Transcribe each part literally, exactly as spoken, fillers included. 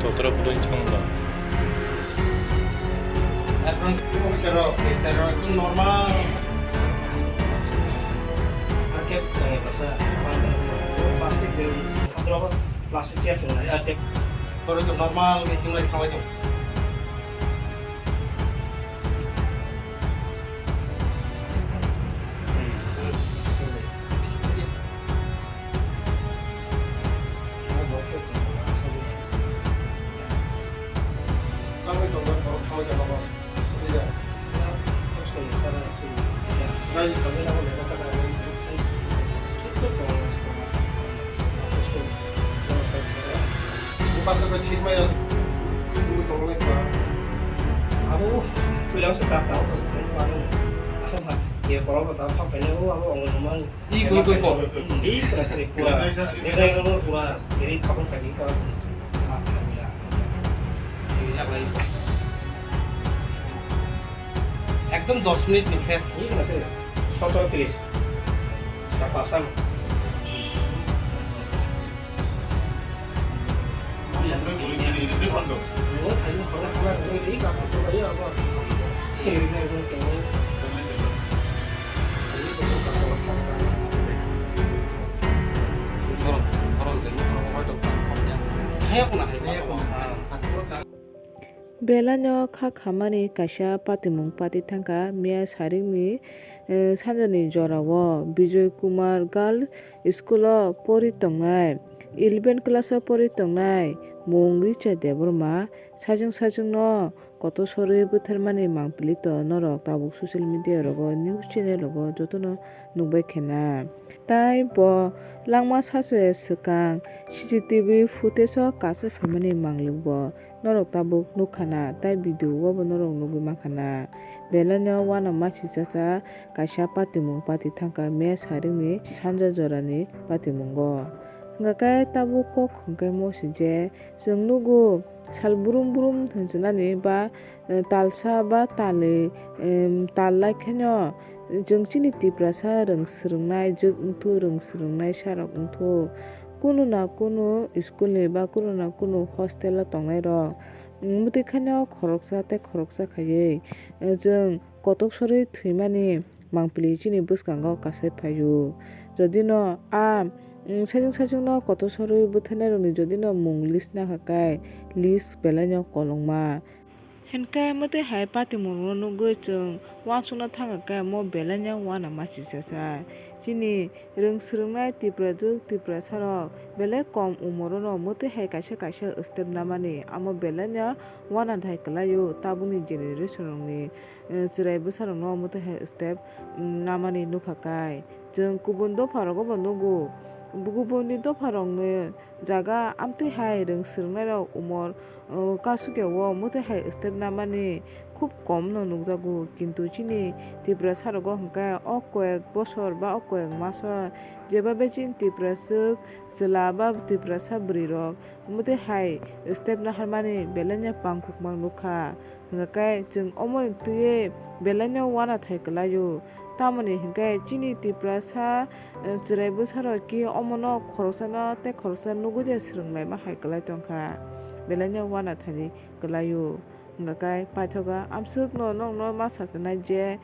Totra pudun changla. Ekdom, ekdom normal. Plastic chair tong nai, normal, ekdom normal. Abo, puila se ta ta ta se pai mano. Abo ha, ye korok ta phak pai ne, abo ang nang man. I koi koi ko. I koi koi koi. Ni sai ko koi. Iri khapang kani ka. Ekdom dos minute ni pher. Ni koi se. Sotoro tris. Sa pasang. Belai no kha khamani kaisa patimung pati thangkha miya saringni, eh, sanjani jorao Bijoy Kumar Girls School o pori tongnai, eleven class o pori tongnai mung Richa Debbarma sajwng sajwngno kotor sorwi bwtharmani mangpili to norok tabuk social media rogo news channel rogo jotono nukbai khena. Tai bo langma sasoya swkang C C T V footage o kaisa phaimani manglik bo norok tabuk nukha na, tai video o bo norok nugwi mankha na. Belai no uanama sichacha kaisa patimung pati thangkha me saringni sanja jorani patimungo. Hwnkha khe tabuk kok hwnkhe mo si je chwng nugo sal brum brum hinjinani ba, eh, talsa ba talwi, em, tal lai kheno chwng chini Tiprasa rwng swrwngnai jwk wngthu, rwng swrwngnai sarok wngthu. Kunu na kunu school ni ba kunu na kunu hostel o tongnai rok, mm, mwtwi kheno khoroksa tei khoroksa khaiwi, eh, chwng kotok sorwi thwimani mangpili chini bwskango kasai phaio. Jodi no a, mm, sajwng sajwng no kotok sorwi bwtharnai rokni jodi no mung list nakha khe list belai no kolokma. Hinkhe mwtwi hai patimung rokno nugwi chwng uansukna thangkha khe mo belai no uanama sichacha. Chini rwng swrwngnai Tiprajwk Tiprasarok belai kom umorono mwtwi hai kaisa kaisa step namani amo belai no uanathai kwlaio tabukni generation rokni, eh, chwrai bwsarokno mwtwi hai step, mm, namani nukha kai. Chwng kubun dopharogo bo nugo, kubunni dopharokni jaga amtwi hai rwng swrwngnairok umor, uh, kasukya o mwtwi hai step namani khub kom no nukjago, kintu chini Tiprasa rogo hwnkhe o koyek bosor ba o koyek maso jeba bai chini Tipraswk chwla ba Tiprasa bwrwi rok mwtwi hai step naharmani belai no bangkukma nukha. Hwnkhe chwng omoni twiwi belai no uanathai kwlaio. Tamoni hwnkhe chini Tiprasa, eh, chwrai bwsarok ki omono khoroksano tei khoroksa nugwi de swrwnglaima hai kwlai tongkha. Belai no uanathani kwlaio. Hwnkhe paithogo amswkno nokno ma sachinai je,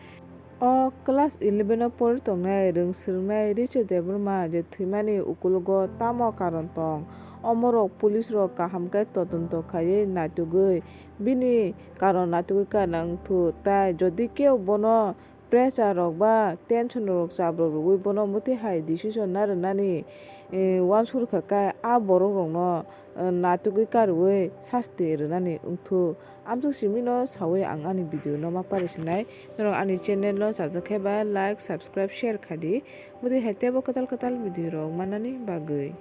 o class eleven o pori tongnai rwng swrwngnai Richa Debbarma je thwimani ukulogo tamo karon tong? Omorok police rok kaham khe todonto khaiwi naitugwi bini karon naitugwi karna wngthu, tai jodi kebo bono pressure rok ba tension rok chabrok rwui bono mwtwi hai decision na rwnani, eh, uansukha khe a borok rokno, eh, naitugwi karwi sasti rwnani wngthu. Amswk simino sawi ang ani video no ma parisinai. Norok ani channel no sajak khe ba like, subscribe, share khaidi. Mwtwi hai teibo kwtal kwtal video rok manani bagwi.